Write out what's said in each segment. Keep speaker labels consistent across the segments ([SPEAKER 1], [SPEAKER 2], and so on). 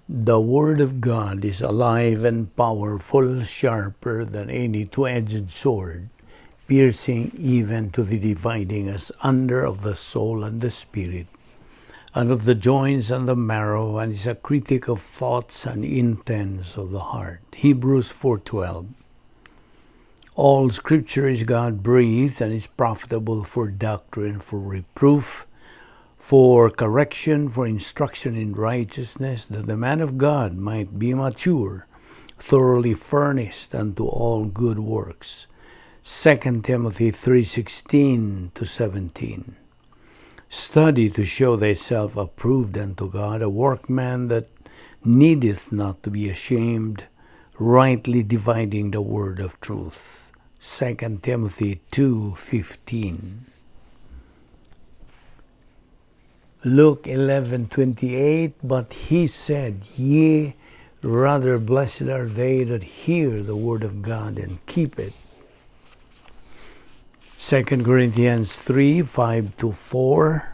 [SPEAKER 1] The Word of God is alive and powerful, sharper than any two-edged sword, piercing even to the dividing asunder of the soul and the spirit, and of the joints and the marrow, and is a critic of thoughts and intents of the heart. Hebrews 4:12. All Scripture is God-breathed and is profitable for doctrine, for reproof, for correction, for instruction in righteousness, that the man of God might be mature, thoroughly furnished unto all good works. 2 Timothy 3:16 to 17. Study to show thyself approved unto God, a workman that needeth not to be ashamed, rightly dividing the word of truth. 2 Timothy 2:15. Luke 11:28, but he said, Yea, rather blessed are they that hear the word of God and keep it. 2 Corinthians 3:5 to 4.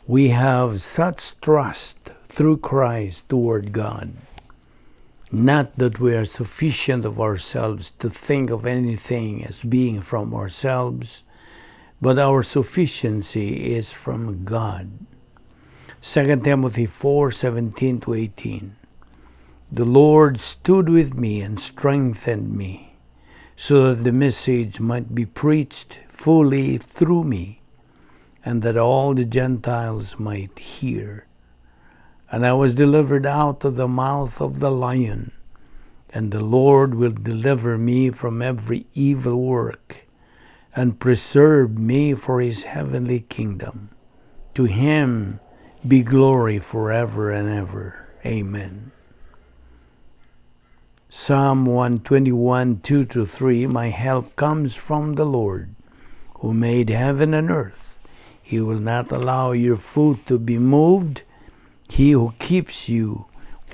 [SPEAKER 1] We have such trust through Christ toward God, not that we are sufficient of ourselves to think of anything as being from ourselves, but our sufficiency is from God. 2 Timothy 4:17 to 18. The Lord stood with me and strengthened me, so that the message might be preached fully through me, and that all the Gentiles might hear. And I was delivered out of the mouth of the lion, and the Lord will deliver me from every evil work, and preserve me for his heavenly kingdom. To him be glory forever and ever. Amen. Psalm 121, 2 to 3, my help comes from the Lord, who made heaven and earth. He will not allow your foot to be moved. He who keeps you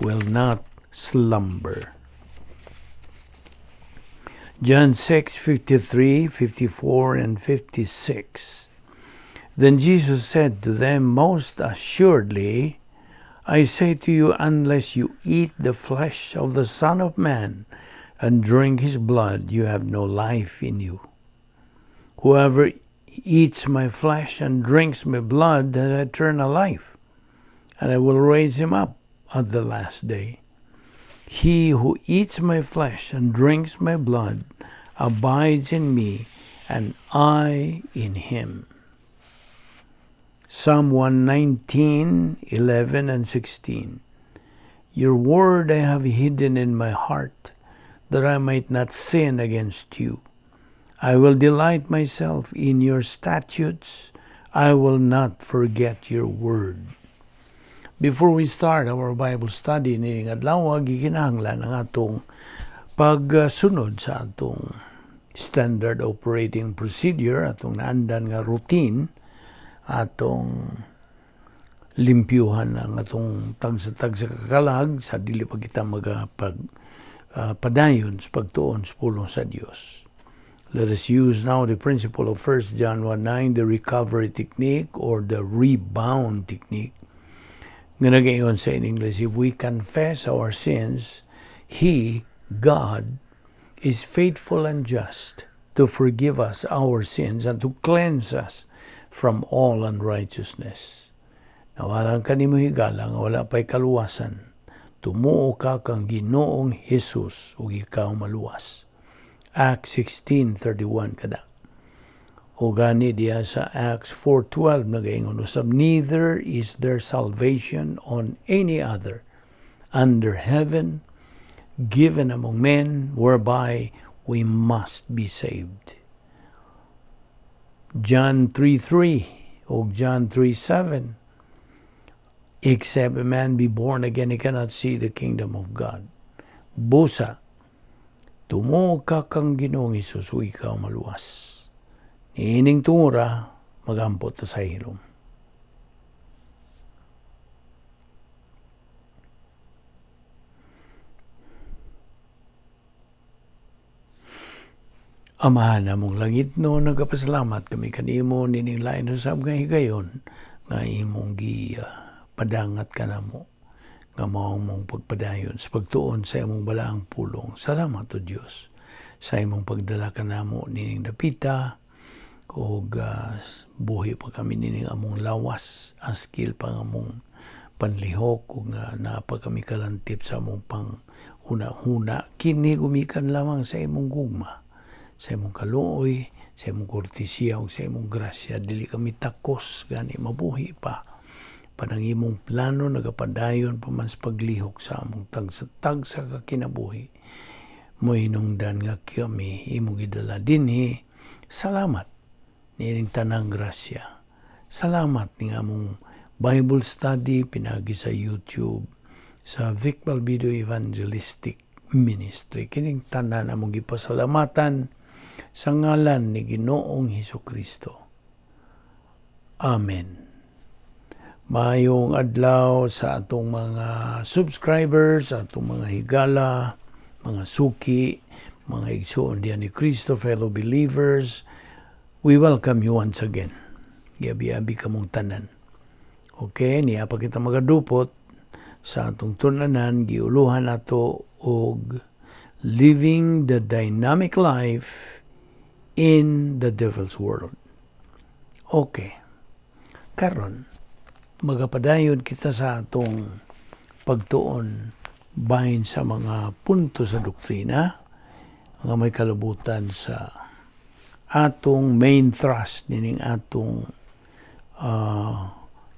[SPEAKER 1] will not slumber. John 6, 53, 54, and 56. Then Jesus said to them, Most assuredly, I say to you, unless you eat the flesh of the Son of Man and drink his blood, you have no life in you. Whoever eats my flesh and drinks my blood has eternal life, and I will raise him up at the last day. He who eats my flesh and drinks my blood abides in me, and I in him. Psalm 119, 11 and 16. Your word I have hidden in my heart, that I might not sin against you. I will delight myself in your statutes. I will not forget your word. Before we start our Bible study nining adlaw, gikinahanglan ang atong pagsunod sa atong standard operating procedure, atong naandan nga routine, atong limpyuhan ang atong tagsa-tagsa kakalag sa dili pa kita magapag padayon sa pagtuon sa pulong sa Dios. Let us use now the principle of 1 John 1:9, the recovery technique or the rebound technique. Nga nagaingon sa in English, if we confess our sins, He, God, is faithful and just to forgive us our sins and to cleanse us from all unrighteousness. Nawalan ka nimo higala nga wala pa'y kaluwasan. Tumuo ka kang Ginoong Hesus ug ikaw maluwas. Acts 16:31 kada. O gani diya sa Acts 4:12 nagaingon usab, neither is there salvation on any other under heaven given among men whereby we must be saved. John 3:3 o John 3:7, except a man be born again, he cannot see the kingdom of God. Busa, tumuo ka kang Ginoong Hesus o ikaw maluwas. Niining tungura, magampot ta sa hilom. Amahan namong langit no, nagapasalamat kami kanimo nining lain usab nga higayon nga imong gi Padangat ka namo nga mao mong pagpadayon sa pagtuon sa imong balaang pulong. Salamat, O Dios, sa imong pagdala kanamo nining dapita ug buhi pa kami nining among lawas, askil pa ang among panlihok ug naa pa kami kalantip sa among pang huna-huna. Kini gumikan lamang sa imong gugma, sa imong kaluoy, sa imong kortesiya ug sa imong grasya. Dili kami takos, gani mabuhi pa panang imong plano nagapadayon pa man sa paglihok sa among tagsa-tagsa ka kinabuhi. Mohinungdan nga kami imong gidala dinhi. Salamat niining tanang grasya. Salamat ning among Bible study pinagi sa YouTube sa Vic Balbido Evangelistic Ministry. Kining tanan among gipasalamatan sa ngalan ni Ginoong Hesus Kristo. Amen. Maayong adlaw sa atong mga subscribers, sa atong mga higala, mga suki, mga igsuon diyan ni Kristo, fellow believers. We welcome you once again. Giabi-abi kamong tanan. Okay, niya pa kita magadupot sa atong tun-anan, giuluhan nato og "Living the Dynamic Life in the Devil's World." Okay. Karon, magapadayon kita sa atong pagtuon bahin sa mga punto sa doktrina nga may kalabutan sa atong main thrust nining atong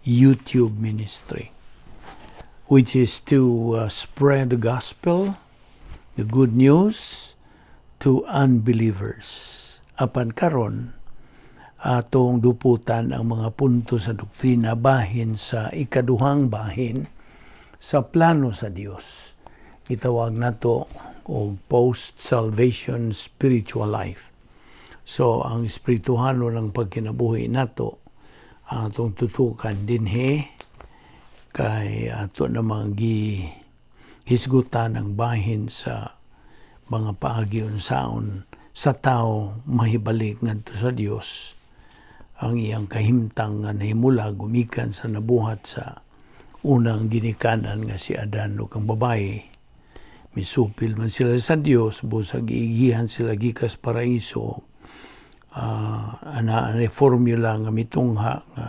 [SPEAKER 1] YouTube ministry, which is to spread the gospel, the good news to unbelievers. Apan karon, atong duputan ang mga punto sa doktrina bahin sa ikaduhang bahin sa plano sa Dios. Gitawag nato og post-salvation spiritual life. So ang espirituhano ng pagkinabuhi nato atong tutukan dinhi kay ato namang gi hisgutan ang bahin sa mga paagi unsaon sa tao mahibalik ngadto sa Dios ang iyang kahimtang nga nahimula gumikan sa nabuhat sa unang ginikanan nga si Adan ug ang babae. Misupil man sila sa Dios, busag giigihan sila gikas paraiso. Ana ana formula nga mitungha nga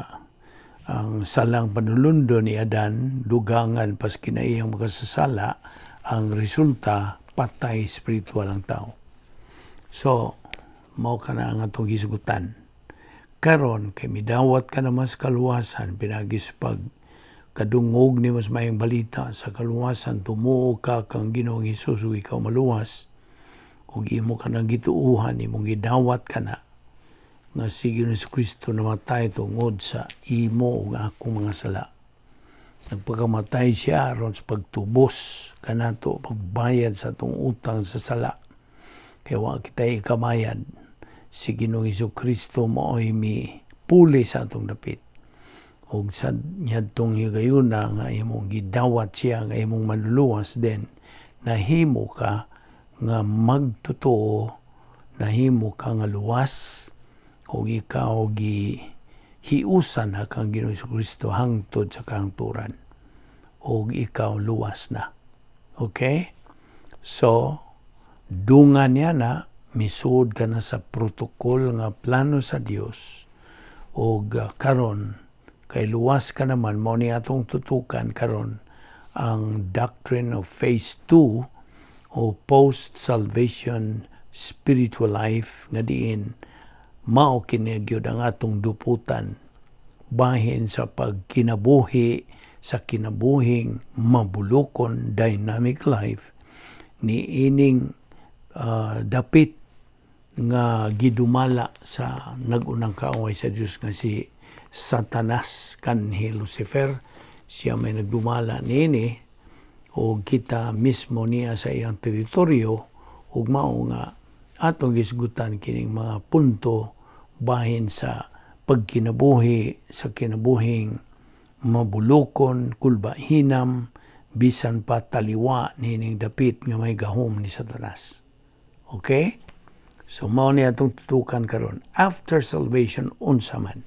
[SPEAKER 1] ang salang panulundo ni Adan dugangan pas kinaiyang makasasala, ang resulta patay spiritual ang tao. So mao kana ang atong hisgutan karon kay midawat ka na mas kaluwasan pinagi sa pag kadungog ni mas mayong balita sa kaluwasan, tumuo ka kang Ginoong Hesus ug ikaw maluwas, ug imo ka nang gituuhan, imong gidawat kana nga si Ginoong Kristo namatay tungod sa imo ug akong mga sala. Nagpakamatay siya aron sa pagtubos kanato, pagbayad sa atong utang sa sala. Kay wa kita ikamayad. Si Ginoong Hesus Kristo mao'y mi puli sa atong dapit. Ug sa niadtong higayuna nga imong gidawat siya nga imong manluluwas, then nahimo ka nga magtotoo, nahimo ka nga luwas ug ikaw gi hiusan na kang Ginoong Kristo hangtod sa kahangturan ug ikaw luwas na. Okay? So, dungan niya na misud ka na sa protocol nga plano sa Dios ug karon kay luwas ka naman, mao ni atong tutukan karon ang doctrine of phase 2 o post-salvation spiritual life nga diin mao kini gyud ang atong duputan bahin sa pagkinabuhi sa kinabuhing mabulokon, dynamic life ni ining dapit nga gidumala sa nag-unang kaaway sa Dios nga si Satanas kanhi Lucifer. Siya may nagdumala niini o kita mismo niya sa iyang teritoryo ug mao nga atong gisgutan kining mga punto bahin sa pagkinabuhi sa kinabuhing mabulokon, kulbahinam, bisan pa taliwa nining dapit nga may gahom ni Satanas. Okay? So mao ni atong tutukan karon. After salvation, unsa man?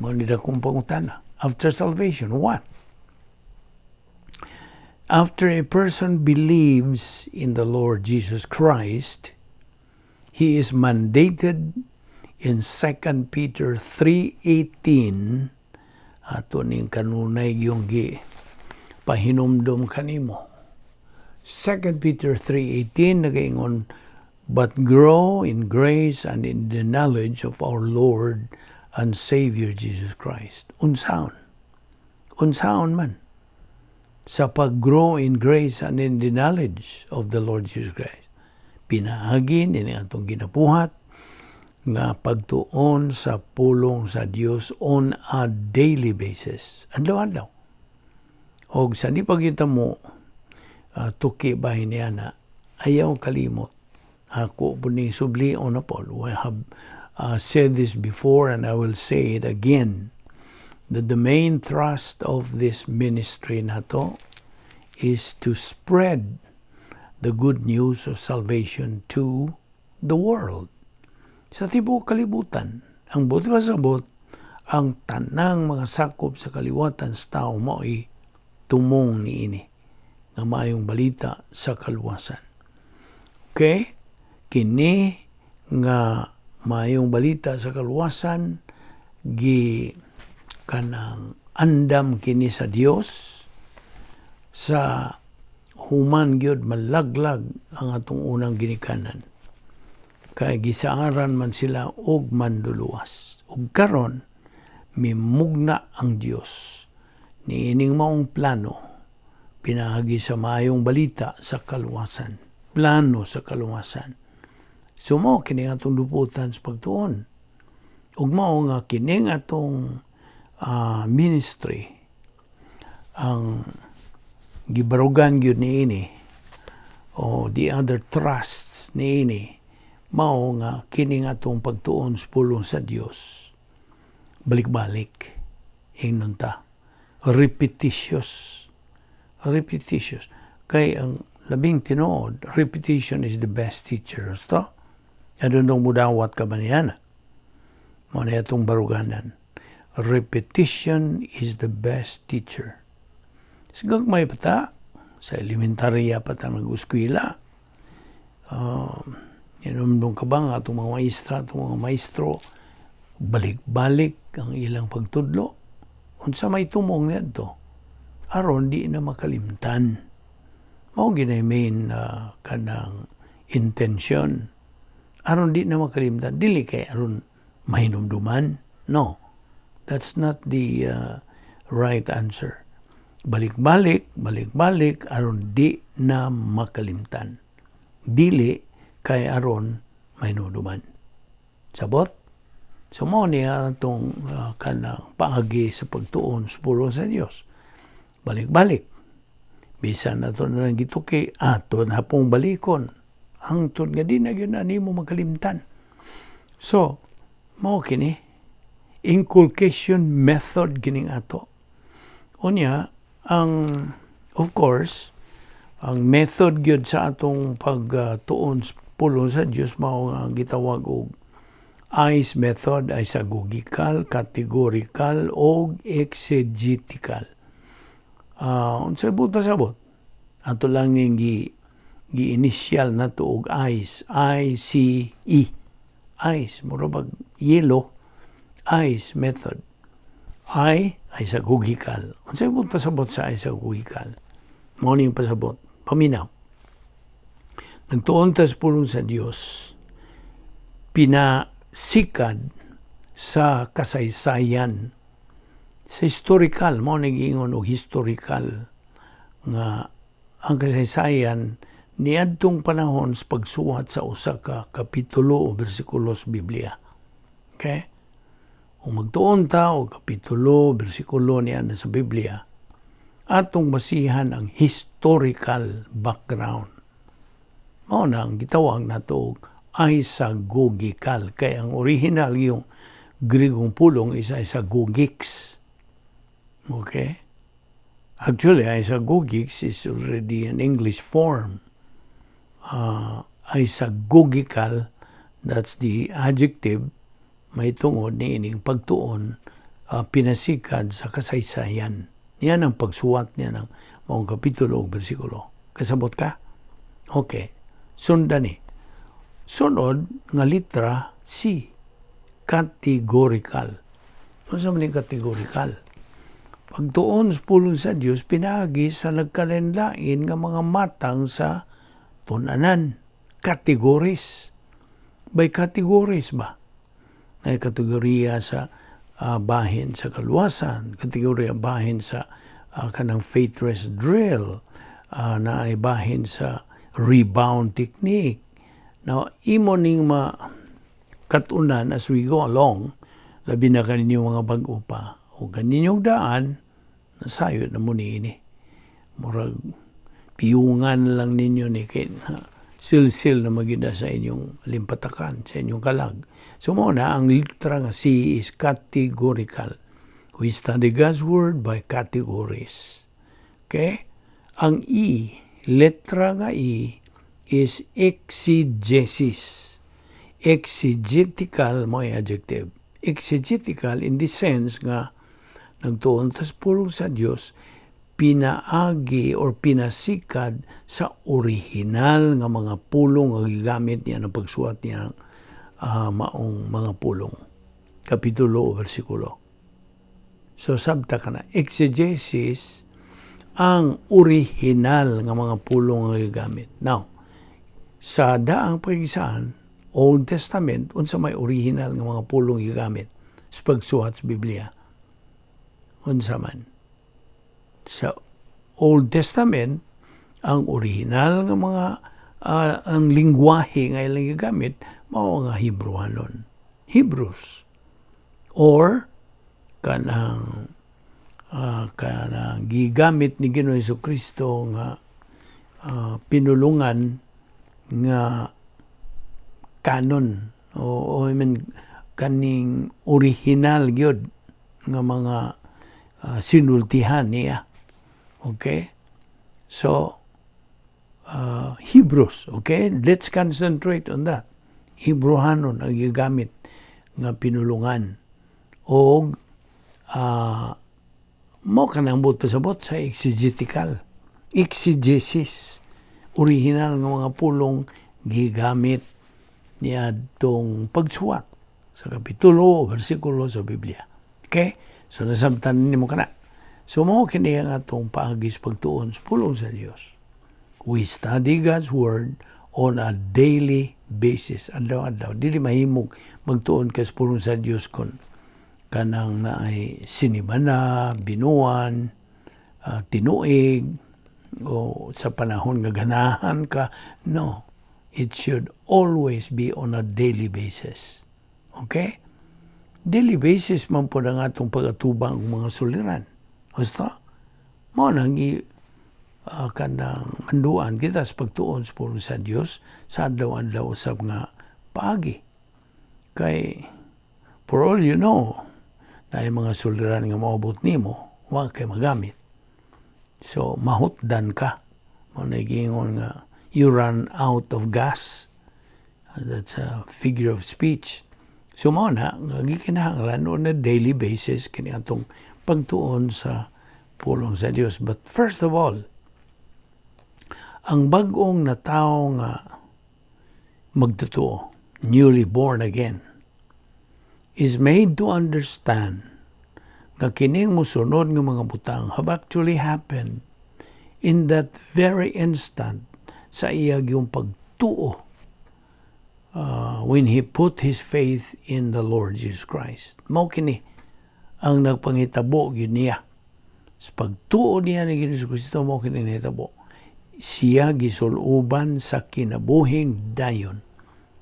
[SPEAKER 1] Mao ni dakong pangutana. After salvation, what? After a person believes in the Lord Jesus Christ, he is mandated in 2 Peter 3:18. Ato ning kanunay yung gi pahinumdom kanimo. 2 Peter 3:18 nagaingon, "But grow in grace and in the knowledge of our Lord and Savior Jesus Christ." Unsaon? Unsaon man sa pag-grow in grace and in the knowledge of the Lord Jesus Christ? Pinaagi ni atong ginabuhat nga pagtuon sa pulong sa Dios on a daily basis. Adlaw-adlaw. Og sa di pagita mo tuki bahin niya na ayaw kalimot. Ako po ni sublion na po. I have said this before and I will say it again, that the main thrust of this ministry nato is to spread the good news of salvation to the world. Sa tibuok kalibutan, ang buot pasabot, ang tanang mga sakop sa kaliwatan sa tao mao'y tumong niini nga maayong balita sa kaluwasan. Okay? Kini nga maayong balita sa kaluwasan, gi kanang andam kini sa Dios sa human gyud malaglag ang atong unang ginikanan, kay gisaaran man sila og manluluwas. Ug karon mimugna ang Dios niining maong plano pinaagi sa maayong balita sa kaluwasan, plano sa kaluwasan. So mao kini atong duputan sa pagtuon ug mao nga kining atong ministry, ang gibarugan gyud niini o the other thrusts niini, mao nga kini nga atong pagtuon sa pulong sa Dios balik-balik. Ingnon ta, repetitious, repetitious, kay ang labing tinuod, repetition is the best teacher. Basta adunong mudawat ka ba niya, mao na atong baruganan, repetition is the best teacher. Sa gagmay pa ta, sa elementarya pa ta nag-eskwela, hinumdum ka ba nga atong mga maestra, atong mga maestro, balik-balik ang ilang pagtudlo? Unsa may tumong niadto? Aron di na makalimtan. Mao ginay main kanang intention. Aron di na makalimtan. Dili kay aron mahinumduman. No. That's not the right answer. Balik-balik, balik-balik, aron di na makalimtan. Dili kay aron mahinumduman. Sabot? So mao niya atong kanang paagi sa pagtuon sa pulong sa Dios. Balik-balik. Bisan ato na nang gituki, ato na pong balikon. Hangtod nga di na gyud na nimo makalimtan. So, mao kini inculcation method kining ato. Unya, ang of course, ang method gyud sa atong pagtuon sa pulong sa Dios mao nga gitawag og ICE method, isagogical, categorical og exegetical. Unsay buot pasabot? Ato lang ning gi gi-initial nato og ICE, I C E. ICE, mura bag yelo, ICE method. I, isagogical. Unsay buot pasabot sa isagogical? Mao ning pasabot. Paminaw. Nagtuon ta sa pulong sa Dios, pinasikad sa kasaysayan, sa historical, mao giingon og historical nga ang kasaysayan niadtong panahon sa pagsuwat sa usa ka kapitulo o bersikulo sa Biblia. Okay? Kung magtuon ta og kapitulo, bersikulo niya na sa Biblia, atong basihan ang historical background. Mao na ang gitawag nato og isagogical, kay ang original yung Grigong pulong is isagogics. Okay? Actually, isagogics is already an English form. Isagogical, that's the adjective, may tungod ni ining pagtuon pinasikad sa kasaysayan. Yan ang pagsuwat niya ng maong kapitulo o bersikulo. Kasabot ka? Okay. Sundan ni. Sunod nga litra C. Categorical. Unsa man yung categorical? Pagtuon sa pulong sa Dios, pinaagi sa nagkalain-lain nga mga matang sa tun-anan. Categories. By categories ba? May kategorya sa bahin sa kaluwasan, kategorya bahin sa kanang faith rest drill, na ay bahin sa rebound technique. Now, imo ning ma katunan as we go along, labi na kaninyo mga bag-o pa, o kaninyong daan, nasayo na mo niini. Murag piyungan lang ninyo ni kay silsil na magida sa inyong limpatakan, sa inyong kalag. So mao na ang litra nga C is categorical. We study God's Word by categories. Okay? Ang E, letra nga E, is exegesis. Exegetical mao adjective. Exegetical in the sense nga nagtuon tas pulong sa Dios pinaagi or pinasikad sa original nga mga pulong nga gigamit niya ng pagsuwat niya ng maong mga pulong. Kapitulo o bersikulo. So sabta ka na, exegesis ang original nga mga pulong nga gigamit. Now, sa daang pagisaan, Old Testament, unsa may original nga mga pulong gigamit sa pagsuwat sa Biblia? Unsa man? Sa Old Testament, ang original nga mga ang lingwahe nga ilang gigamit mao nga Hebrewanon. Hebrews. Or kanang gigamit ni Ginoong Kristo nga pinulungan nga canon o, I mean, kaning original gyud nga mga sinultihan niya. Okay? So, Hebrews, okay? Let's concentrate on that. Hebrewanon ang gigamit nga pinulungan. O mo kanang buot pasabot sa exegetical. Exegesis. Original nga mga pulong gigamit niya tong pagsuwat sa kapitulo o bersikulo sa Biblia. Okay? So nasabtan nimo kana. So mao kini ang atong paagi sa pagtuon sa pulong sa Dios. We study God's Word on a daily basis. Adlaw-adlaw. Dili mahimong magtuon ka sa pulong sa Dios kon kanang naay sinimana, binuan, tinuig, o sa panahon nga ganahan ka. No. It should always be on a daily basis. Okay? Daily basis man po ang atong pag-atubang ang mga suliran. Basta, mao nang kanang manduan kita sa pagtuon sa pulong sa Dios sa adlaw-adlaw usab nga paagi. Kay for all you know, naay mga suliran nga maabot nimo, wa kay magamit. So mahutdan ka. Mao na giingon nga you run out of gas. That's a figure of speech. So mao na nga gikinahanglan on a daily basis kini atong pagtuon sa pulong sa Dios. But first of all, ang bag-ong na tao nga magtotoo, newly born again, is made to understand nga kining musunod nga mga butang have actually happened in that very instant sa iya yung pagtuo when he put his faith in the Lord Jesus Christ. Mao kini ang nagpangitabo gyud niya. Sa pagtuo niya ni Hesus Kristo, mao kini nahitabo. Siya gisuluban sa kinabuhing dayon.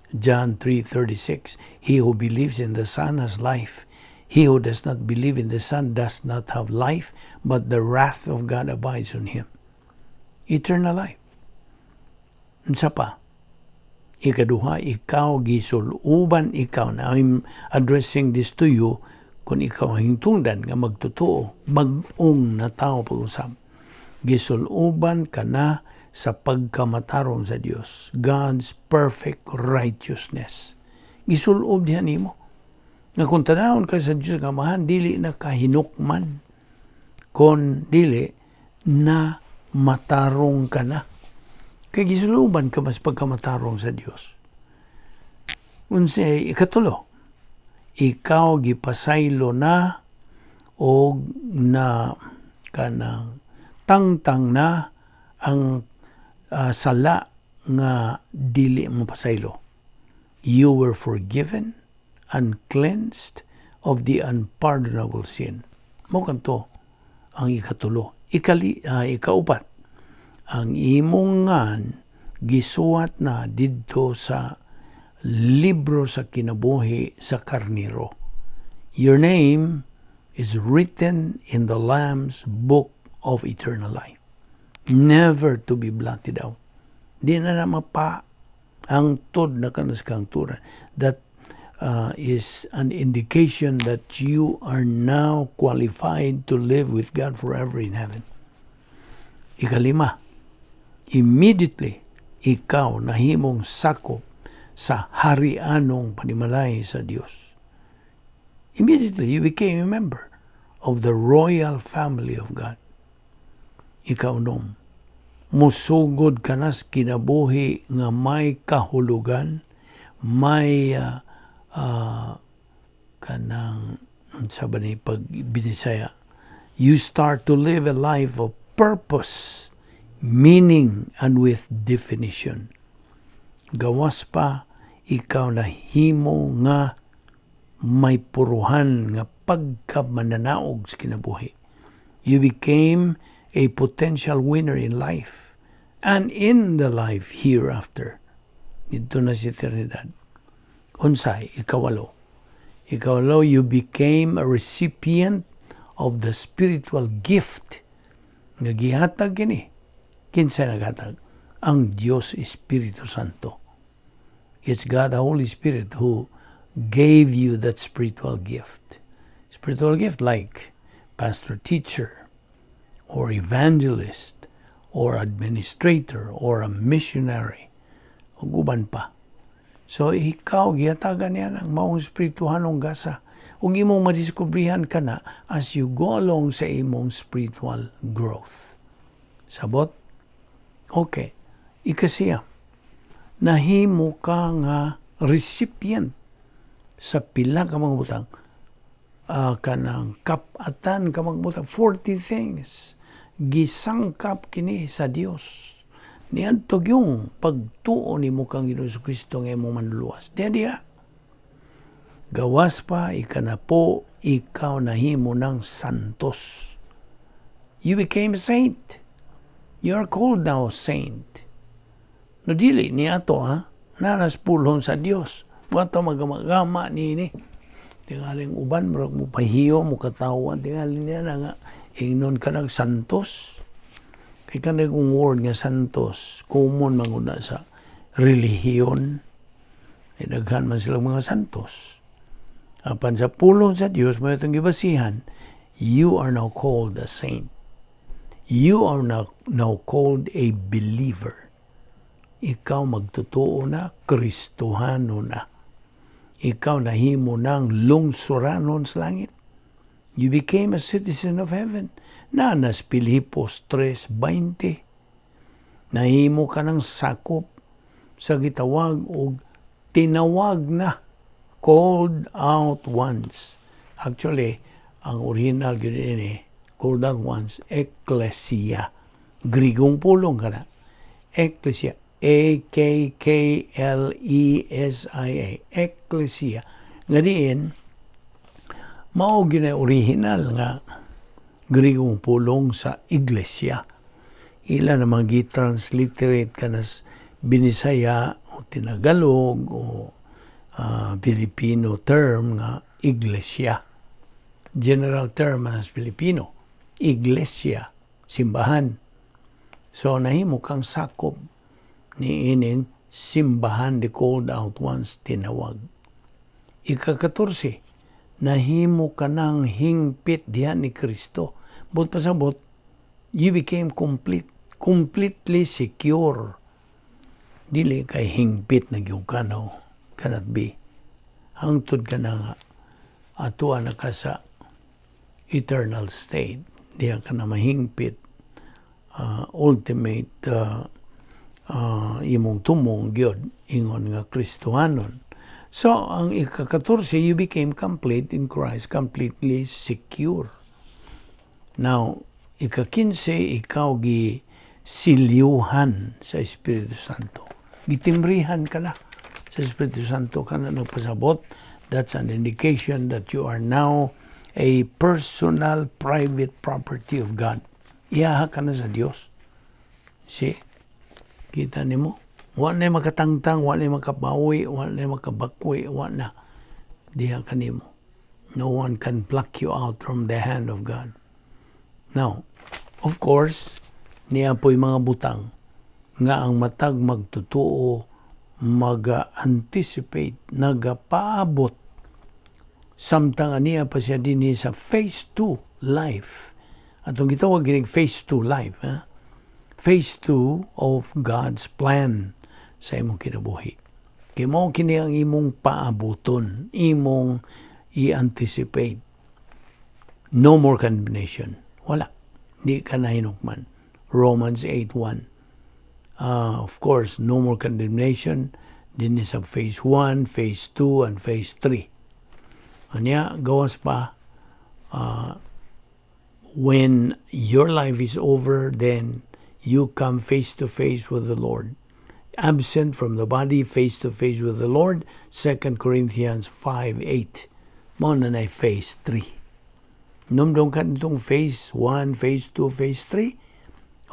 [SPEAKER 1] John 3:36. He who believes in the Son has life. He who does not believe in the Son does not have life, but the wrath of God abides on him. Eternal life. Unsa pa? Ikaduha, ikaw gisuluban ikaw. Now I'm addressing this to you kung ikaw ang hintungdan nga magtotoo, bag-ong na tao pag-usab. Gisuluban ka na sa pagkamatarong sa Dios. God's perfect righteousness. Gisulob diha nimo. Nga kung tanawon ka sa Diyos nga Amahan, dili na kahinukman. Kon dili na matarong ka na. Kay gisuluban ka mas pagkamatarong sa Dios. Unsay ikatulo? Ikaw gipasaylo na og na kanang tangtang na ang sala nga dili mo pasaylo. You were forgiven and cleansed of the unpardonable sin. Mao kanto ang ikatulo. Ikaupat, ang imong ngan gisuwat na didto sa libro sa kinabuhi sa Karniro. Your name is written in the Lamb's book of eternal life. Never to be blotted out. Di na na mapa hangtod na kanas kahangturan. That is an indication that you are now qualified to live with God forever in heaven. Ikalima, immediately ikaw nahimong sakop sa harianong panimalay sa Dios. Immediately you became a member of the royal family of God. Ikaunom, musugod ka na sa kinabuhi nga may kahulugan, may kanang sa ba ni pag Binisaya, you start to live a life of purpose, meaning, and with definition. Gawas pa, ikaw nahimo nga may puruhan nga pagkamananaog sa kinabuhi. You became a potential winner in life and in the life hereafter. Dito na sa eternidad. Unsay ikawalo? Ikawalo, you became a recipient of the spiritual gift nga gihatag kini. Kinsa naghatag? Ang Dios Espiritu Santo. It's God the Holy Spirit who gave you that spiritual gift. Spiritual gift like pastor teacher or evangelist or administrator or a missionary ug uban pa. So ikaw gihatagan niya ng maong espirituhanong gasa ug imong madiskubrihan ka na as you go along sa imong spiritual growth. Sabot? Okay. Ikasiyam, nahimo ka nga recipient sa pila ka mga butang, kanang kap-atan ka mga butang, 40 things gisangkap kini sa Dios niadto yung pagtuo nimo kang Ginoong Kristo nga imong manluluwas diha diha. Gawas pa, ikanapo, ikaw nahimo ng santos. You became a saint. You are called now saint. No, dili ni ato ha, naras pulong sa Dios. Wa ta magamagama niini. Tingaling uban murag mo pahiyo mo katawan tingaling niya na nga ingnon ka nag santos. Kay kanang kung word nga santos, common man gud na sa relihiyon. Ay daghan man silang mga santos. Apan sa pulong sa Dios mo itong gibasihan, you are now called a saint. You are now called a believer. Ikaw magtotoo na, Kristohano na. Ikaw nahimo ng lungsuranon sa langit. You became a citizen of heaven. Na nas Pilipos 3:20. Nahimo ka ng sakop sa gitawag og tinawag na, called out ones. Actually, ang original gyud ini, called out ones, ecclesia. Grigong pulong kana. Ecclesia. A-K-K-L-E-S-I-A. Ecclesia. Nga diin, mao gyud na original nga Grigong pulong sa iglesia. Ila namang gi-transliterate kanas Binisaya o Tinagalog o Filipino term nga iglesia. General term as Filipino, iglesia, simbahan. So nahimo kang sakop ni ining simbahan, the called out ones, tinawag. Ika-14, nahimo ka ng hingpit diha ni Kristo. But pasabot, you became complete, completely secure. Dili kay hingpit na gyud ka, no? Cannot be. Hangtod ka na nga. Atua na ka sa eternal state. Diha ka na mahingpit, ultimate imong tumong gyud ingon nga Kristohanon. So, ang ika-14, you became complete in Christ, completely secure. Now, ika-15, ikaw gi silyuhan sa Espiritu Santo. Gitimbrihan ka na sa Espiritu Santo ka na nagpasabot. That's an indication that you are now a personal, private property of God. Iyaha ka na sa Dios. See? Kita nimo? Wa na makatangtang, wa na makabawi, wa na makabakwi, wa na. Diha ka nimo. No one can pluck you out from the hand of God. Now, of course, naa po'y mga butang nga ang matag magtutuo maga-anticipate, nagapaabot samtang ania pa siya dinhi sa phase 2 life. Atong gitawag kining phase 2 life. Ha? Phase 2 of God's plan sa imong kinabuhi. Kay mao kini ang imong paabuton, imong i-anticipate. No more condemnation. Wala. Di ka na hinukman. Romans 8:1. Of course, no more condemnation din sa phase 1, phase 2, and phase 3. Anya, gawas pa, when your life is over, then you come face to face with the Lord. Absent from the body, face to face with the Lord, 2 Corinthians 5:8. Mao na na phase 3. Numdum ka nitong phase 1, phase 2, phase 3?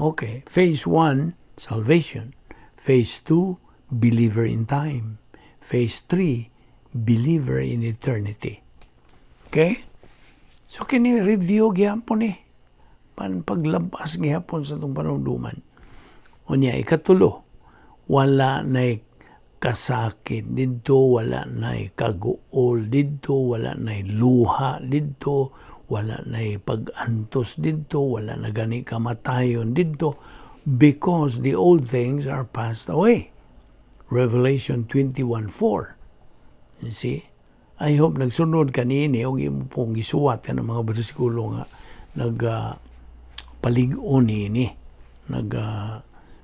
[SPEAKER 1] Okay. Phase 1, salvation. Phase 2, believer in time. Phase 3, believer in eternity. Okay? So kini review gihapon ni. Pan paglabas gihapon sa atong panumduman. Unya ikatulo, wala na'y kasakit didto, wala na'y kaguol didto, wala na'y luha didto, wala na'y pag-antos didto, wala na gani kamatayon didto, because the old things are passed away. Revelation 21:4. You see? I hope nagsunod kanini og imo pong gisuwat ka ng mga bersikulo nga nag palig-on niini, nag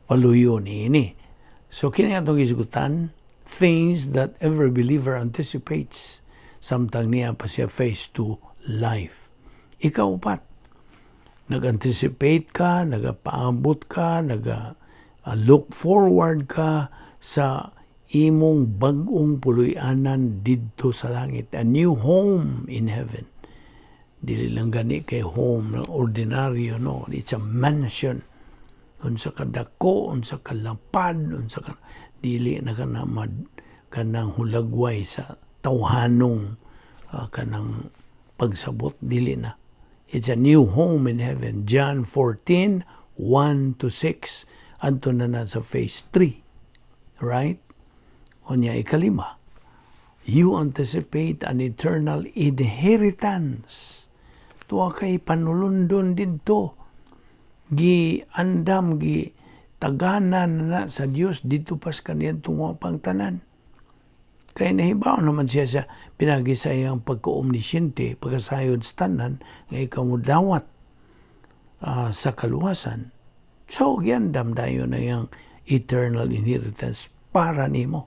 [SPEAKER 1] paluyo niini. So kini atong gisgutan, things that every believer anticipates samtang naa pa siya phase 2 life. Ikaw pat, nag-anticipate ka, nagapaabot ka, naga look forward ka sa imong bag-ong puloy-anan didto sa langit, a new home in heaven. Dili lang gani kay home na ordinaryo, no? It's a mansion. Unsa ka dako, unsa ka lapad, unsa ka dili na ka na mad, kanang hulagway sa tawhanong kanang pagsabot, dili na. It's a new home in heaven. John 14, 1 to 6. Adto na na sa phase 3. Right? Unya ikalima, you anticipate an eternal inheritance. Tuwa kay panulundon didto. Gi andam, gi taganan na sa Dios didto pas kaniadtong wa pang tanan. Kay nahibaw naman siya sa pinagi sa iyang pagka-omnisciente, pagkasayod sa tanan, nga ikaw mo dawat sa kaluwasan. So, giandam dayon na iyang eternal inheritance para nimo.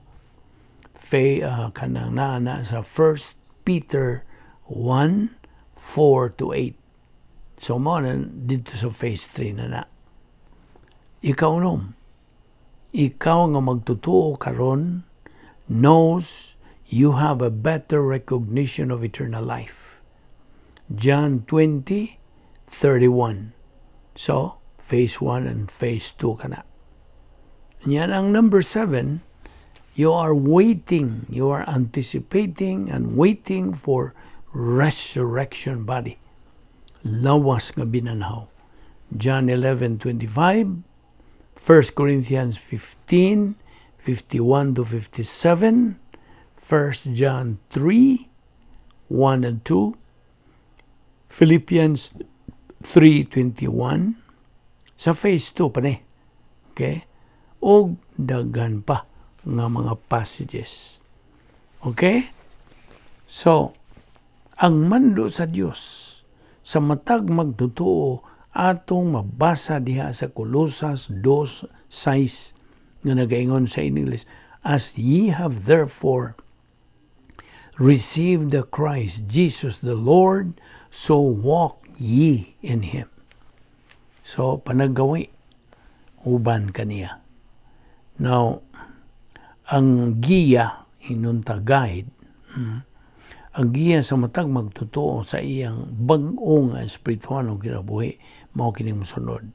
[SPEAKER 1] Fe, kanang naa na sa 1 Peter 1, 4 to 8. So, mo na didto sa phase 3 na na. Ikaw nom, ikaw nga magtutuo karon knows you have a better recognition of eternal life. John 20, 31. So, phase 1 and phase 2 ka na. Yan ang number 7, you are waiting, you are anticipating and waiting for resurrection body. Lawas nga binanhaw. John 11:25, 1 Corinthians 15, 51 to 57, 1 John 3, 1 and 2, Philippians 3:21, sa phase 2 pa ni. Okay? Og daghan pa nga mga passages. Okay? So, Ang mando sa Dios sa matag magtotoo atong mabasa diha sa Colosas 2:6 nga nagaingon sa English, "As ye have therefore received the Christ Jesus the Lord, so walk ye in Him." So, panaggawi, uban kaniya. Now, ang giya, inunta guide, ang giya sa matag magtotoo sa iyang bag-o nga espirituhanong kinabuhi, mao kining mosunod.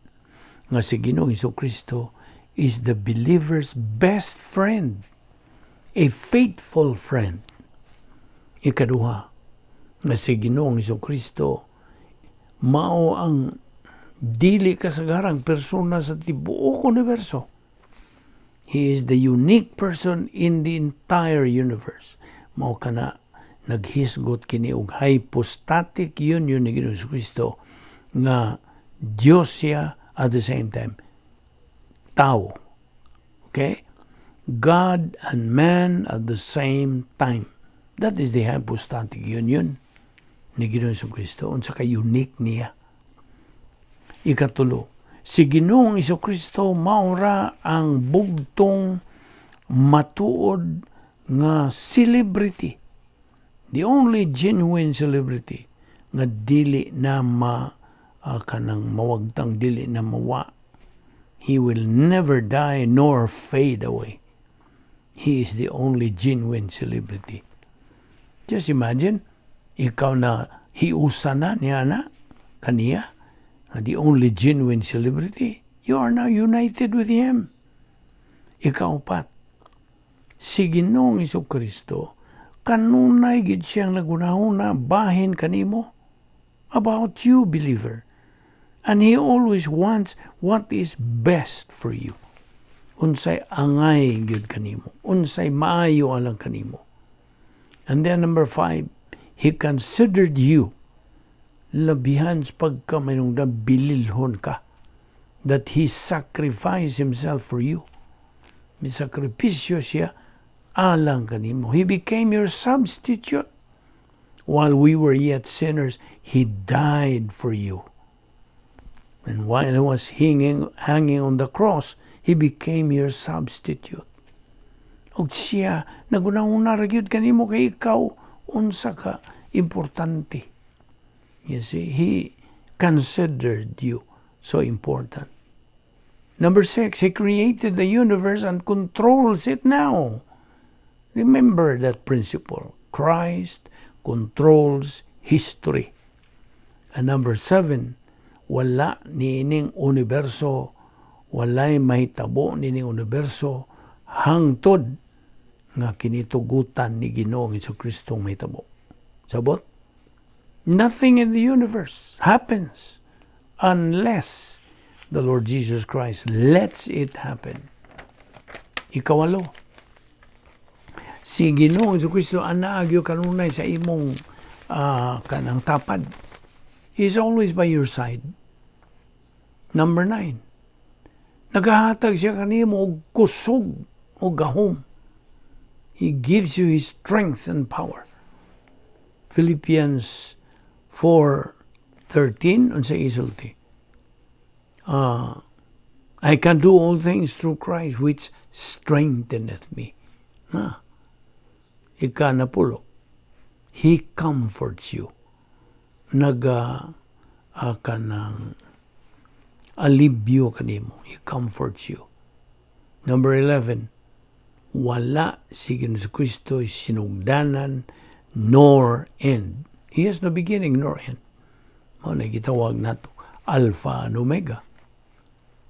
[SPEAKER 1] Nga si Ginoong Kristo is the believer's best friend, a faithful friend. Ikaduha, nga si Ginoong Kristo mao ang dili kasagarang persona sa tibuok universo. He is the unique person in the entire universe. Mao kana naghisgot kini og hypostatic union ni Ginoong Kristo nga Dios siya, at the same time tao. Okay? God and man at the same time. That is the hypostatic union ni Ginoong Kristo. Unsa ka unique niya. Ikatulo, si Ginoong Kristo maura ang bugtong matuod nga celebrity. The only genuine celebrity nga dili na ma kanang mawagtang, dili na mawa. He will never die nor fade away. He is the only genuine celebrity. Just imagine, ikaw na hiusa na niya na, kaniya, the only genuine celebrity, you are now united with Him. Ikaapat, si Ginoong Kristo, kanunay gyud siyang nagunahuna bahin kanimo, about you, believer. And He always wants what is best for you. Unsay angay gyud kanimo. Unsay maayo alang kanimo. And then number five, He considered you labihan sa pagka mayroong bililhon ka, that He sacrificed Himself for you. May sakripisyo siya alang kanimo. He became your substitute. While we were yet sinners, He died for you. And while He was hanging on the cross, He became your substitute. Og siya, nagunahuna ra gyud kanimo kay ikaw unsa ka importante. You see, He considered you so important. Number six, He created the universe and controls it now. Remember that principle. Christ controls history. And number seven, wala niining universo, walay mahitabo niining universo hangtod nga kinitugutan ni Ginoong Kristo mahitabo. Sabot? Nothing in the universe happens unless the Lord Jesus Christ lets it happen. Ikawalo, si Ginoong Kristo anaa gyud kanunay sa imong kanang tapad. He is always by your side. Number 9, nagahatag siya kanimo og kusog o gahom. He gives you His strength and power. Philippians 4:13, unsa isulti? "I can do all things through Christ which strengtheneth me." Na. Ikanapulo, He comforts you. Naga kanang alibyo kanimo. He comforts you. Number 11, wala si Jesu Kristo sinugdanan nor end. He has no beginning nor end. Mao na gitawag nato Alpha and Omega.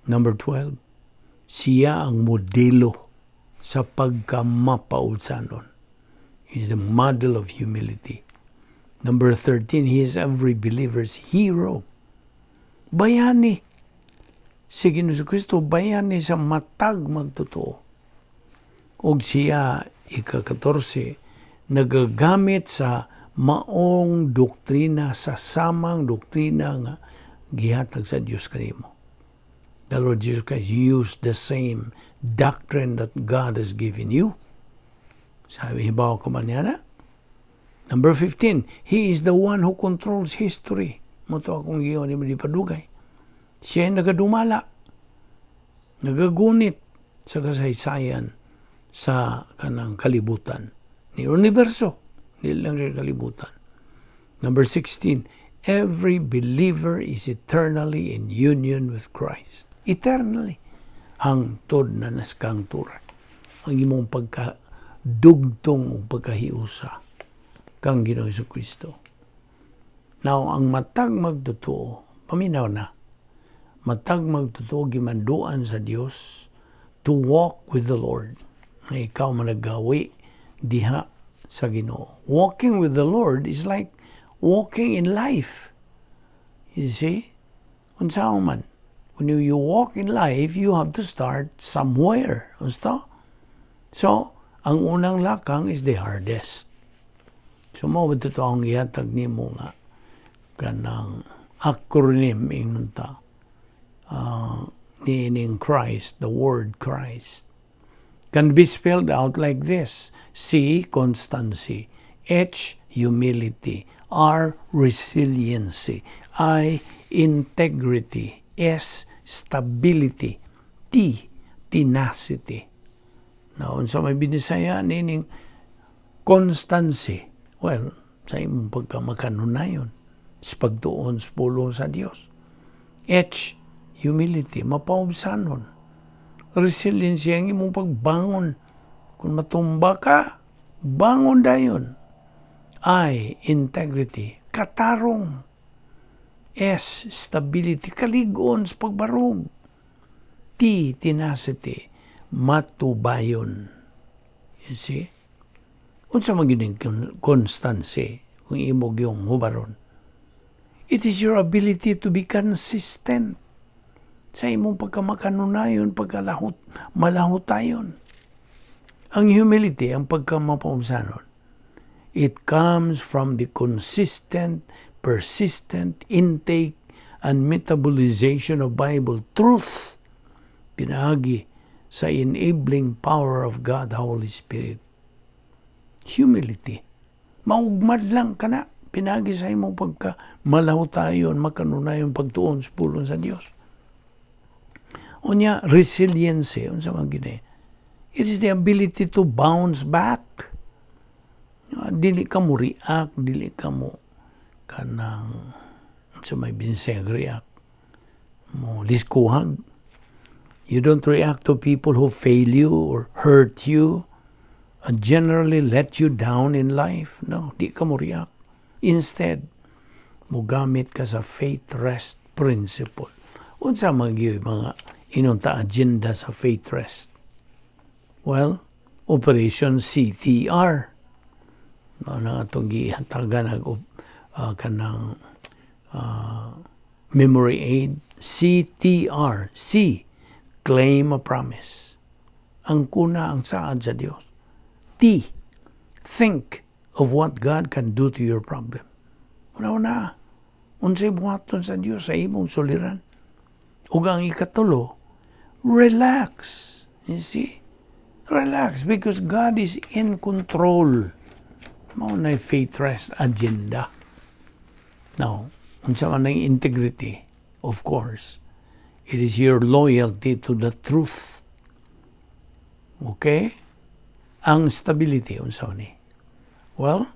[SPEAKER 1] Number 12, siya ang modelo sa pagkamapaulsanon. He is the model of humility. Number 13, He is every believer's hero. Bayani. Si Ginoong Kristo bayani sa matag magtotoo. Og siya, ika-14, nagagamit sa maong doktrina, sa samang doktrina nga gihatag sa Dios kanimo. The Lord Jesus Christ used the same doctrine that God has given you. Sabi, hibaw ka man niya na? Number 15, He is the one who controls history. Mao to akong giingon nimo di padugay. Siya ay nagadumala, nagagunit sa kasaysayan sa kanang kalibutan. Ni universo, dili lang sa kalibutan. Number 16, every believer is eternally in union with Christ. Eternally. Hangtod na nas kahangturan. Ang imong pagka dugtong o pagkahiusa kang Ginoong Kristo. Now, ang matag magtotoo, paminaw na, matag magtotoo gimanduan sa Dios to walk with the Lord. Na ikaw managawi diha sa Ginoo. Walking with the Lord is like walking in life. You see? Unsa man? When you walk in life, you have to start somewhere. Gusto? So, ang unang lakang is the hardest. So, mao ba ito ang ihatag nimo nga kanang acronym ingnon ta niining Christ, the word Christ, can be spelled out like this: C, constancy; H, humility; R, resiliency; I, integrity; S, stability; T, tenacity. Now, unsa may Binisaya nining constancy? Well, sa imong pagkamakanunayon, sa pagtuon sa pulong sa Dios. H, humility, mapaubsanon. Resiliency, ang imong pagbangon. Kung matumba ka, bangon dayon. I, integrity, katarong. S, stability, kalig-on sa pagbarog. T, tenacity, matubayon. You see? Unsa man gyud constancy kung imo gyung hubaron? It is your ability to be consistent sa imong pagkamakanunayon, pagkalahot, malahutayon. Ang humility, ang pagkamapaubsanon, it comes from the consistent, persistent intake and metabolization of Bible truth pinaagi sa enabling power of God, the Holy Spirit. Humility. Maugmad lang kana pinaagi sa imong pagka malahutayon, makanunayon, pagtuon sa pulong sa Dios. Unya, resiliency, unsa man gini? It is the ability to bounce back. Dili ka mo react, dili ka mo kanang sa may Binisaya react mo liskuhag. You don't react to people who fail you or hurt you and generally let you down in life. No, di ka mo react. Instead, mugamit ka sa faith rest principle. Unsa man gyud mga inunta agenda sa faith rest? Well, Operation CTR. Mao na atong gihatagan og kanang memory aid. CTR. C, claim a promise. Angkona ang saad sa Dios. T, think of what God can do to your problem. Una-una, unsay buhaton sa Dios sa imong suliran. Ug ang ikatulo, relax. You see? Relax because God is in control. Mao na faith rest agenda. Now, unsa man ang integrity? Of course, it is your loyalty to the truth. Okay? Ang stability, unsa man ni? Well,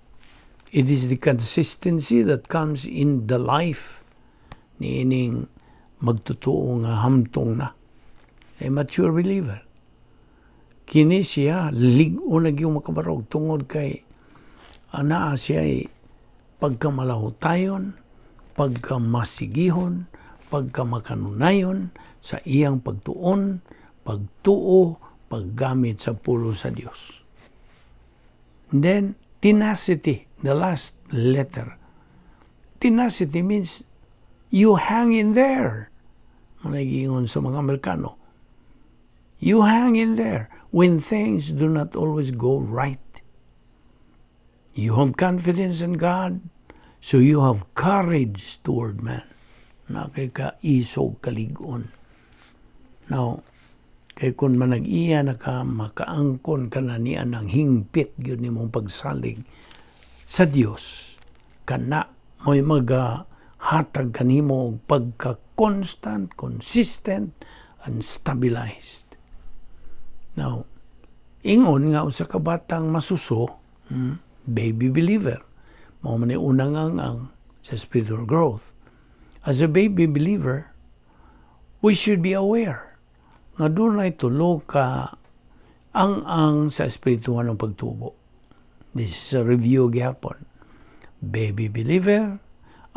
[SPEAKER 1] it is the consistency that comes in the life niining magtotoo nga hamtong na. A mature believer. Kini siya, lig-on na gyud makabarog tungod kay anaa siya ay pagkamalahutayon, pagkamasigihon, pagkamakanunayon sa iyang pagtuon, pagtuo, paggamit sa pulong sa Dios. And then, tenacity, the last letter. Tenacity means you hang in there. Mga sa mga Amerikano. You hang in there when things do not always go right. You have confidence in God, so you have courage toward man. Naa kay ka isog kalig-on. Now, kay kung manag-iya na ka, makaangkon ka na niya ng hingpit gyud nimong pagsalig Sa Dios kana mo'y magahatag kanimo og pagka-constant, consistent, and stabilized. Now, ingon nga usa ka batang masuso, baby believer, mao man ni unang ang sa spiritual growth. As a baby believer, we should be aware nga dunay tulo ka ang sa espiritual ng pagtubo. This is a review gyapon. Baby believer,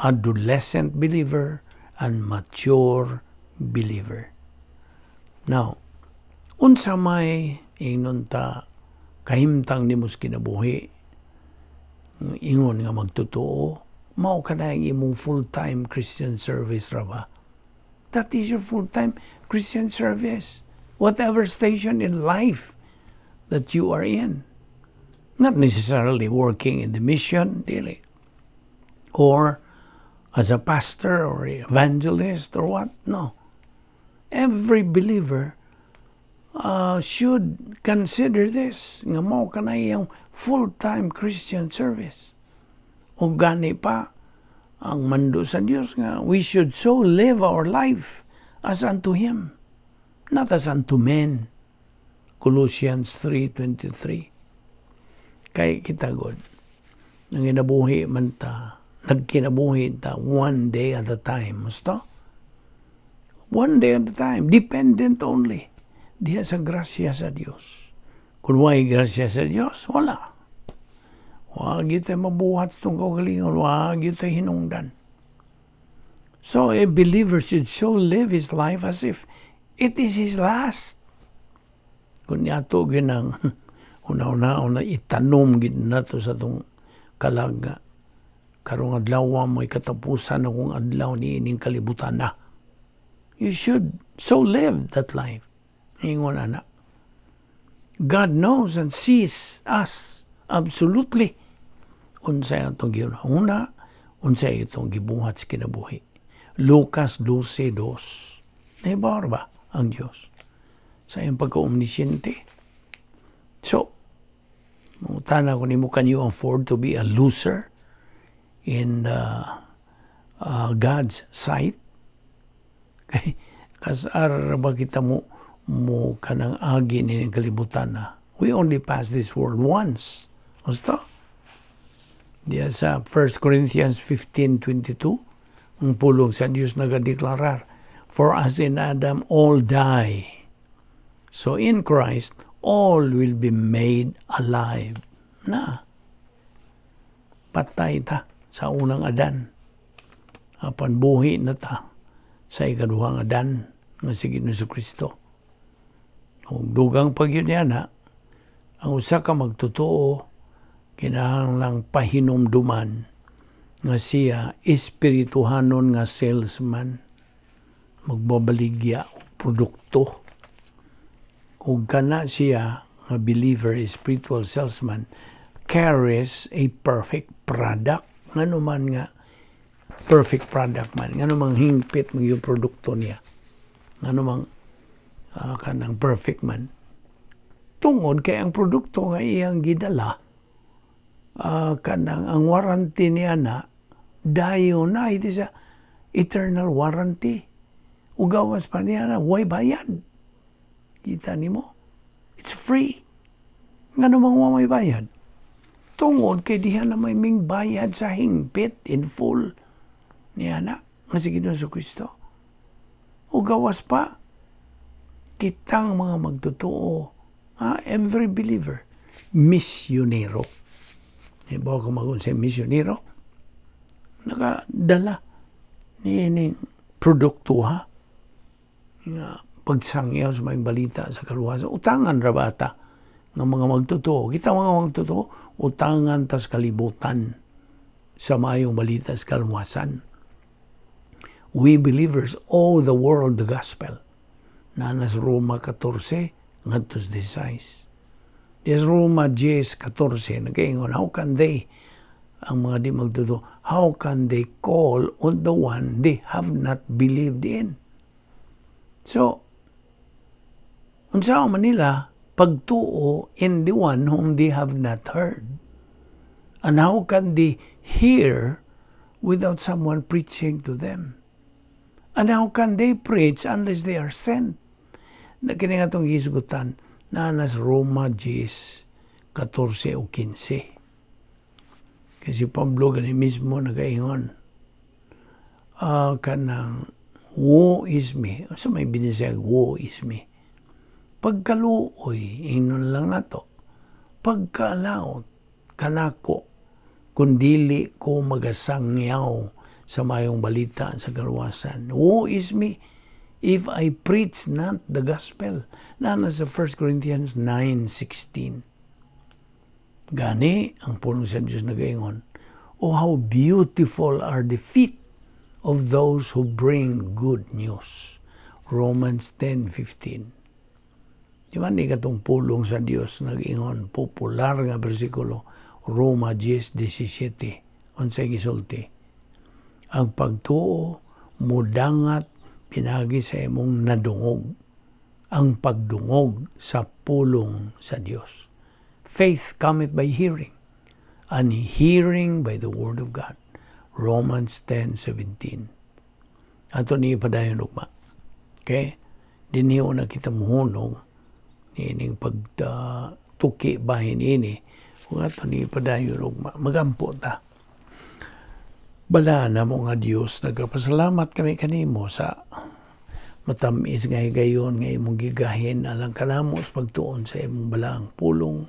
[SPEAKER 1] adolescent believer, and mature believer. Now, unsa may ingnon ta kahimtang nimo sa kinabuhi, ingon nga magtotoo, mao ka na ang imong full-time Christian service ra ba? That is your full-time Christian service. Whatever station in life that you are in. Not necessarily working in the mission, dili. Or as a pastor or evangelist or what. No. Every believer should consider this. Nga mao ka na iyang full-time Christian service. O gani pa, ang mando sa Dios nga we should so live our life as unto Him, not as unto men. Colossians 3:23. Kay kita god, nanginabuhi man ta, nagkinabuhi ta one day at a time. Gusto? One day at a time, dependent only diha sa grasya sa Dios. Kung way grasya sa Dios, wala. Wa gyud tay mabuhat sa itong kaugalingon, wa gyud tay hinungdan. So a believer should so live his life as if it is his last. Kung niato ginang una-una una itanom gid nato sa atong kalaga. Karong adlaw mo'y katapusan akong adlaw ni ining kalibutan na. You should so live that life. Ingon ana. God knows and sees us absolutely. Unsay atong gihuna, unsay itong gibuhat sa kinabuhi. Lucas 12:2. Nahibaw ba ang Diyos sa iyang pagka-omnisciente? So, mangutana ko nimo, can you afford to be a loser in God's sight? Kay kasar ba kita mo kanang agi ni kalibutan na. We only pass this world once. Gusto? Diya sa 1 Corinthians 15:22, ang pulong sa Diyos nagadeklarar, "For as in Adam all die, so in Christ all will be made alive." Na, patay ta sa unang Adan. Apan buhi na ta sa ikaduhang Adan nga si Ginoong Kristo. Ug dugang pagyud niya na, ang usa ka magtotoo kinahanglang pahinumduman nga siya espirituhanon nga salesman, magbabaligya og produkto. Ug kana siya nga believer, spiritual salesman, carries a perfect product. Ngano man nga perfect product man? Ngano mang hingpit mo yung produkto niya? Ngano mang kanang perfect man? Tungod kay ang produkto nga iyang gidala, kanang ang warranty niya na dayon na, it is a eternal warranty. Ug gawas pa niya na way bayad. Kita nimo, it's free. Ngano mang wa may bayad? Tungod kay diha na may ming bayad sa hingpit in full niya na nga si Ginoong Kristo. Ug gawas pa, kitang mga magtotoo, ha, every believer, misyonero. Ibaw ka magun sa misyonero, nakadala ni ining produkto, ha, nga pagsangyaw sa mga balita sa kaluwasan. Utangan ra bata ng mga magtotoo. Kita mga magtotoo, utangan tas kalibutan sa maayong balita sa kaluwasan. We believers owe the world the gospel. Naa sa Roma 14, ngadto sa 16. Yes, Roma 10:14, nagaingon, how can they, ang mga di magtotoo, how can they call on the one they have not believed in? So, unsa man nila pagtuo in the one whom they have not heard? And how can they hear without someone preaching to them? And how can they preach unless they are sent? Na kini nga atong gisgutan na nas Roma 10, 14 o 15. Kasi Pablo gani mismo nagaingon, kanang "Woe is me." Sa may binisaya, "Woe is me." Pagkaluoy, ingnon lang nato. Pagkalaot, kanako, kung dili ko magasangyaw sa mayong balita sa kaluwasan. Woe is me if I preach not the gospel. Na sa 1 Corinthians 9:16. Gani, ang pulong sa Diyos nagaingon, "Oh, how beautiful are the feet of those who bring good news." Romans 10:15. Di ba ni katong pulong sa Dios nag-ingon, popular nga bersikulo, Roma 10:17, unsay gisulti? Ang pagtuo mudangat pinagi sa imong nadungog, ang pagdungog sa pulong sa Dios. Faith cometh by hearing, and hearing by the word of God. Romans 10:17. Ato ni padayon ugma. Okay? Dinhi na kita muhunong niining pagtuki bahin ini kung ato ni padayon ugma, magampo ta. Balaan namo nga Dios, nagapasalamat kami kanimo sa matamis nga higayon nga imong gigahin alang kanamo sa pagtuon sa imong balaang pulong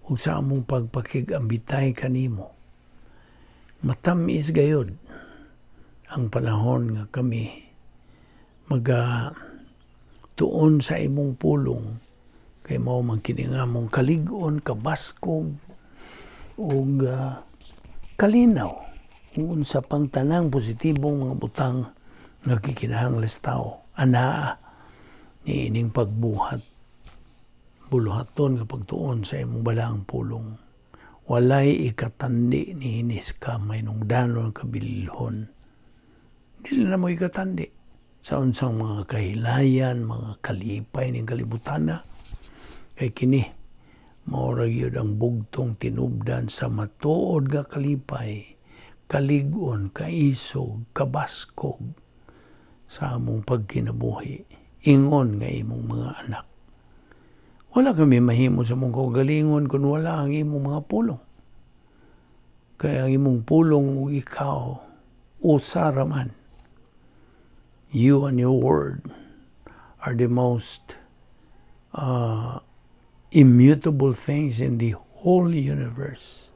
[SPEAKER 1] ug sa among pagpakig-ambitay kanimo. Matamis gayud ang panahon nga kami maga tuon sa imong pulong kay mao man kini nga among kalig-on, kabaskog ug kalinaw ug unsa pang tanang positibong mga butang nga gikinahanglan sa tao anaa niining pagbuhat, buluhaton nga pagtuon sa imong balaang pulong. Walay ikatandi niini sa mahinungdanon kabililhon. Dili na mo ikatandi sa unsang mga kahilayan, mga kalipay ning kalibutan na. Kay kini, mao ra gyud ang bugtong tinubdan sa matuod nga kalipay, kalig-on, kaisog, kabaskog sa among pagkinabuhi. Ingon nga imong mga anak. Wala kami mahimo sa among kaugalingon kung wala ang imong mga pulong. Kaya ang imong pulong ug ikaw, usa ra man. You and your word are the most immutable things in the whole universe.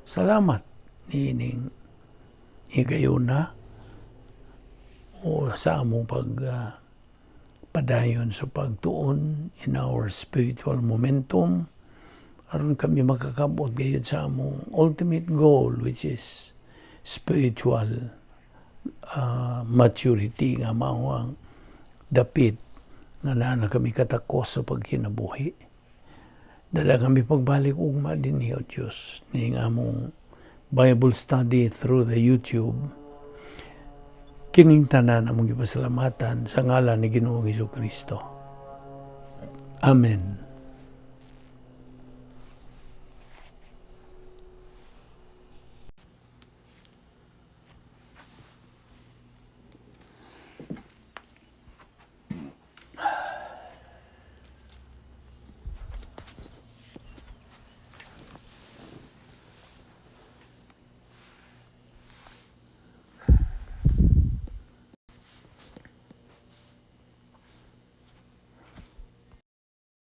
[SPEAKER 1] Salamat niining higayuna o sa among pag padayon sa pagtuon in our spiritual momentum aron kami makakabot gayud sa among ultimate goal, which is spiritual maturity nga mao ang dapit nga naa na kami katakos sa pagkinabuhi. Dala kami pagbalik ugma dinhi, O Diyos, ning among Bible study through the YouTube. Kining tanan among gipasalamatan sa ngalan ni Ginoong Kristo. Amen.